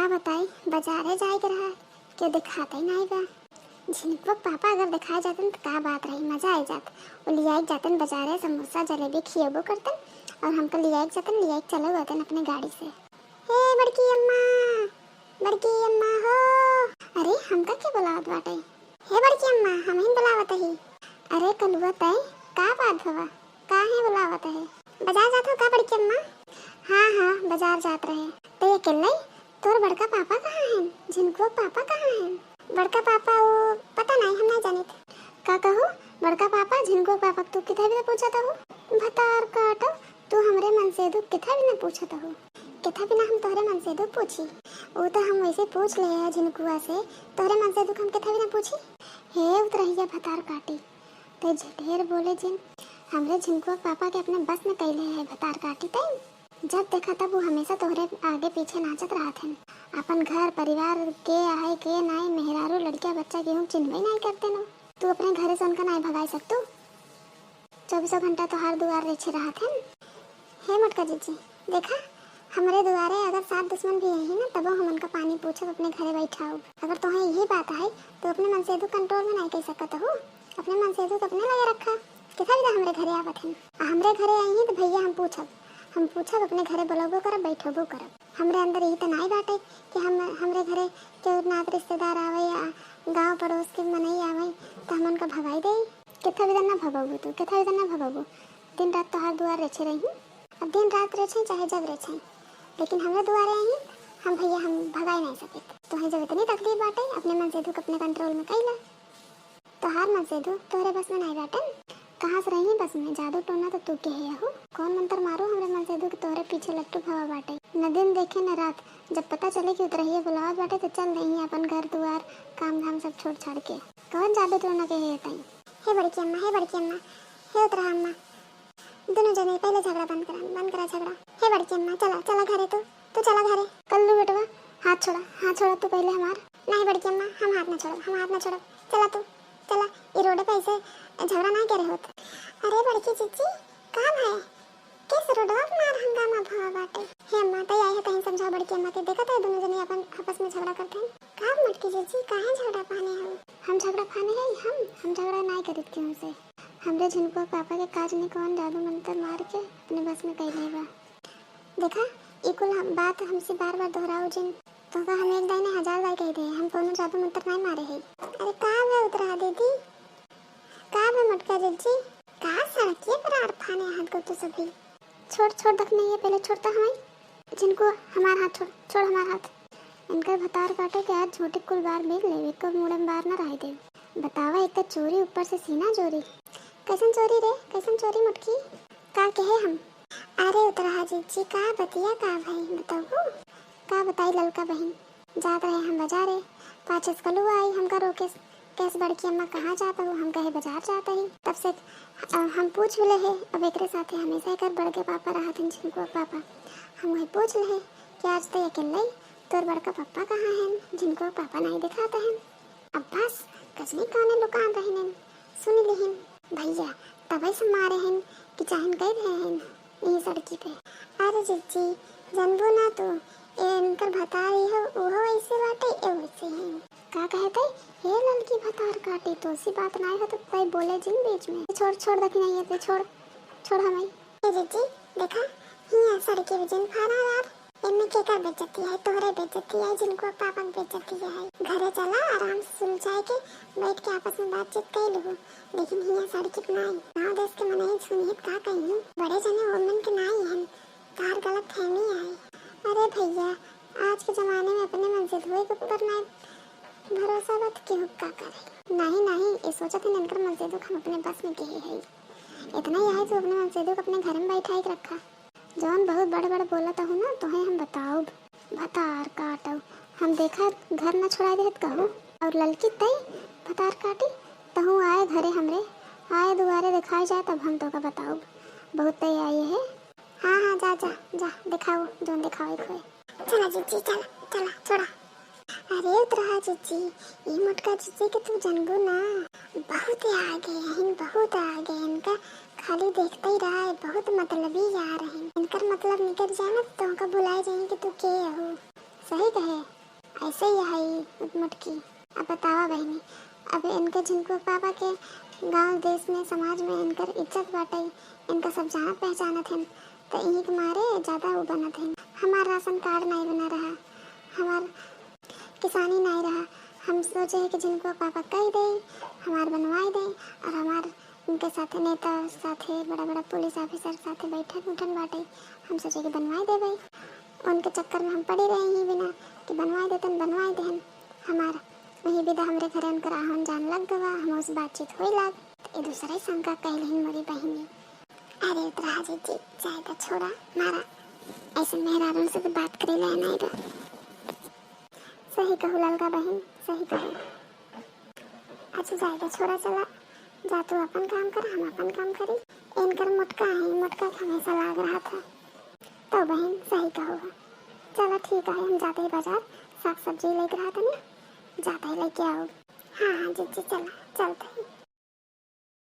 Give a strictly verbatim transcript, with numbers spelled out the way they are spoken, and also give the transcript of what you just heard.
बताई, बजारे जाए के रहा, केहू देखाते ही नाई बा। झिनकुआ पापा अगर देखाए जातन त का बात रही, मजा आई जात। वो लियाई जातन बजारे, समोसा जलेबी खियबो करतन और हमका लियाई जातन, लियाई चलो आतन अपने गाड़ी से। हे बड़की अम्मा, बड़की अम्मा हो। अरे, हमका के बुलावत बाटे? हे बड़की अम्मा, हमहिन बुलावत ही। अरे कलुआ, तय का बात भवा, काहे बुलावत है? बाजार जात हो का बड़की अम्मा? हाँ हाँ, बाजार जात रहे। तय अकेले? तोर बड़का पापा कहाँ हैं? झिनकुआ पापा कहाँ हैं? बड़का पापा वो पता नहीं, हम नहीं जानित। का कहू? बड़का पापा, झिनकुआ पापा तू किथा बिना पूछत हो? भतार काटो, तू हमरे मनसेधु किथा बिना पूछत हो? किथा बिना हम तोहरे मनसेधु पूछी? वो तो हम वैसे पूछ ले है झिनकुआ से, तोहरे मनसेधु हम किथा बिना पूछी? हे उतरहिया भतार काटी, तय ढेर बोले जिन, हमरे झिनकुआ पापा के अपने बस में कैले है भतार काटी तय। जब देखा तब वो हमेशा तोहरे आगे पीछे नाचत रहत हन। अपन घर परिवार के आहे के नाई, मेहरारू लड़किया बच्चा केहू चिन्हबे नाई करते न। तू अपने घरे से उनका नाई भगाई सकतू? चौबीसों घंटा तोहार दुआर रेछे रहत हन। हे मोटका जीजी, देखा, हमरे दुआरे अगर सात दुश्मन भी अइहीं ना, तबो हम उनका पानी पूछब, अपने घरे बैठाउब। अगर तोहे यही बात आहे, तो अपने मनसेधु control में नाई कर सकत हो। अपने मनसेधु के अपने लगे रखा। किथा बिना हमरे घरे आवत हन। आ हमरे घरे अइहीं तो भैया हम पूछब, हम पूछब, अपने घरे बुलौबो करब, बैठौबो करब। हमरे अंदर यही तो नाई बाटे कि हम, हमरे घरे केहू नात रिश्तेदार आवे या गांव पड़ोस के मनई आवे, तो हम उनका भगाई देई। किथा बिना ना भगौबू तू, किथा बिना ना भगौबू। दिन रात तोहार दुआर रेछे रही। अब दिन रात रेछे चाहे जब रेछे, लेकिन हमरे दुआरे आई, हम भैया हम भगाई नहीं सके। तोहे जब इतनी तकलीफ बाटे, अपने मनसेधु के अपने control में कैला। तोहार मनसेधु तोहरे बस में नहीं बाटन। कहाँ से रही बस में? जादू टोना तो तू के है हो। कौन मंत्र मारू हमरे मनसेधु के तोहरे पीछे लट्टू भवा बाटे। न दिन देखे न रात, जब पता चले कि उतरहिया बुलावत बाटे तो चल रही अपन घर दुआर काम धाम सब छोड़ छाड़ के। कौन जादू टोना के है तई? हे बड़की अम्मा, हे बड़की अम्मा, हे उतरा अम्मा, दोनों जने पहले झगड़ा बंद करा, बंद करा झगड़ा। हे बड़की अम्मा, चला, चला घरे तू, तू चला घरे। कल्लू बेटवा, हाथ छोड़ा, हाथ छोड़ा तू पहले हमार। नहीं बड़की अम्मा, हम हाथ ना छोड़ब, हम हाथ ना छोड़ब। चला तू, चला, ई रोडे पे ऐसे झगड़ा ना करे होत। अरे बड़की जीजी, का भाई? किस रोडवा पे मार हंगामा भवा बाटे? हे अम्मा, तई आई है, तहीं समझाओ बड़की अम्मा के। देखत है दोनों जने अपन आपस में झगड़ा करते हैं। का मोटकी जीजी, काहे झगड़ा पाने हो? हम झगड़ा पाने हैं? हम, हम झगड़ा नाई करित केहू से। हमरे झिनकुआ पापा के काज ने कौन जादू मंत्र मार के अपने बस में कैले बा। देखा, ई कुल हम, बात हमसे बार बार दोहराओ जिन। तोहका हम एक दाई ने हजार दाई कह दे, हम कौनो जादू मंत्र नाई मारे है। अरे का बे उतरा दीदी, का बे मोटका जीजी, का सड़किए पर आड़ फाने हाथ को तू सभी। छोड़, छोड़ दखनैया, पहले छोड़ तो हमार। झिनकुआ, हमार हाथ छोड़, छोड़ हमार हाथ। इनकर भतार काटे के आज झोंटी कुल बार बेच लेबे, एको मूड़े में बार ना रहे देब। बतावा, एक तो चोरी, ऊपर से सीना चोरी। कैसन चोरी रे, कैसन चोरी मोटकी? का कहे हम? अरे उतरहा जीजी, का बतिया का भाई बताऊ? का बताई ललका बहिन, जात रहे हम बाजारे, पाछे से कलुआ आई हमका रोके, कैस बड़की अम्मा कहाँ जात हो? हम कहे बाजार जात ही। तब से अ, हम पूछ भी ले है, अब एकरे साथे हमेशा एकर बड़के पापा रहत हैं, झिनकुआ पापा। हम वही पूछ ले है कि आज तो अकेले ही तोर बड़का पापा कहाँ हैं, झिनकुआ पापा नहीं दिखाते हैं। अब बस कजनी काने लुकान रहिन, सुन लिहिन। भैया तबे से मारे हैं कि चाहन कह रहे हैं यही सड़की पे। अरे जीजी, जनबो ना तू, ए इनकर भतारी हो, उहो ऐसे बाटे, ए वैसे हैं। का कहते? हे ललकी भतार काटी, तोसी बात नाय हो तो कोई बोले जिन बीच में। छोड़, छोड़ दखनैया, छोड़, छोड़ हमें। ए जीजी, देखा, हिया सड़की पे जिन फारा यार, एमे केकर बेइज्जती है? तोहरे बेइज्जती है, झिनकुआ पापा के बेइज्जती है। घरे चला, आराम से सुलझाए के बैठ के आपस में बातचीत कर लू, लेकिन हिया सड़की पे नाई। गाँव देश के मनई सुनिहित का कही, बड़े जने ओमन के नाई हन, तार गलत फहमी आई। अरे भैया, आज के जमाने में अपने मनसेधुए के ऊपर नाई भरोसा बा त केहू का करे। नहीं, नहीं, ये सोचत हन इनकर मनसेधु हम अपने बस में केहे है। इतना ही है जो अपने मनसेधु को अपने घर में बैठाई के रखा। जौन बहुत बड़ बड़ बोलत हूँ ना, तोहे हम बताउब। भतार काटब। हम देखा घर न छोड़ा देत कहू। और ललकी तई भतार काटी, तहू आए घरे हमरे, आए दुआरे देखाए जाए तब हम तोका बताउब। बहुत तई आई है। हाँ, हाँ, जा, जा, जा, देखाओ, जौन देखावे के होए। चला जीजी, चला, चला, छोड़ा। अरे उतरहा जीजी, ई मोटका जीजी के तू जनबू ना, बहुत आगे हइन, बहुत आगे। इनका खाली देखते ही रहा है, बहुत मतलबी यार हइन। इनकर मतलब निकल जाए ना तो तुमका भुलाए जाए कि तू के हो। सही कहे। ऐसे ही है ई मोटकी। अब बतावा बहिनी, अब इनके झिनकुआ पापा के गाँव देश में, समाज में इनकर इज्जत बाटे, इनका सब जानत पहचानत हन, त इही के मारे ज्यादा वो बनत हन। हमार राशन कार्ड नाई बना रहा, हमार किसानी नाई रहा, हम सोचे है कि झिनकुआ पापा कह दे, हमार बनवाए दे, और हमार उनके साथे नेता साथे बड़ा बड़ा पुलिस ऑफिसर साथे बैठन उठन बाटे, हम सोचे कि बनवाए देबे। उनके चक्कर में हम पड़ी रहे ही बिना कि बनवाए देतन, बनवाए देहन। हमार वही विदा हमरे घरे उनकर आवन जान लग गवा, हम उस बातचीत होई लाग। त ए दूसरे शंका कहलिन मोरी बहिनी, अरे उतरा जी, जाए द, छोड़ा, मारा, ऐसे मेहरारून से तो बात करे लायक नाई बा। सही कहू ललका बहिन, सही कहू। अच्छा जाए द, छोड़ा, चला, जा तू अपन काम कर, हम अपन काम करी। इनकर मोटका है, मोटका के हमेशा लाग रहत है। तो बहिन सही कहू है। चला ठीक है, हम जाते ही बाजार साग सब्जी लेके रहत हनी, जाते ही लेके आओ। हाँ हाँ जीजी, चला, चलते ही।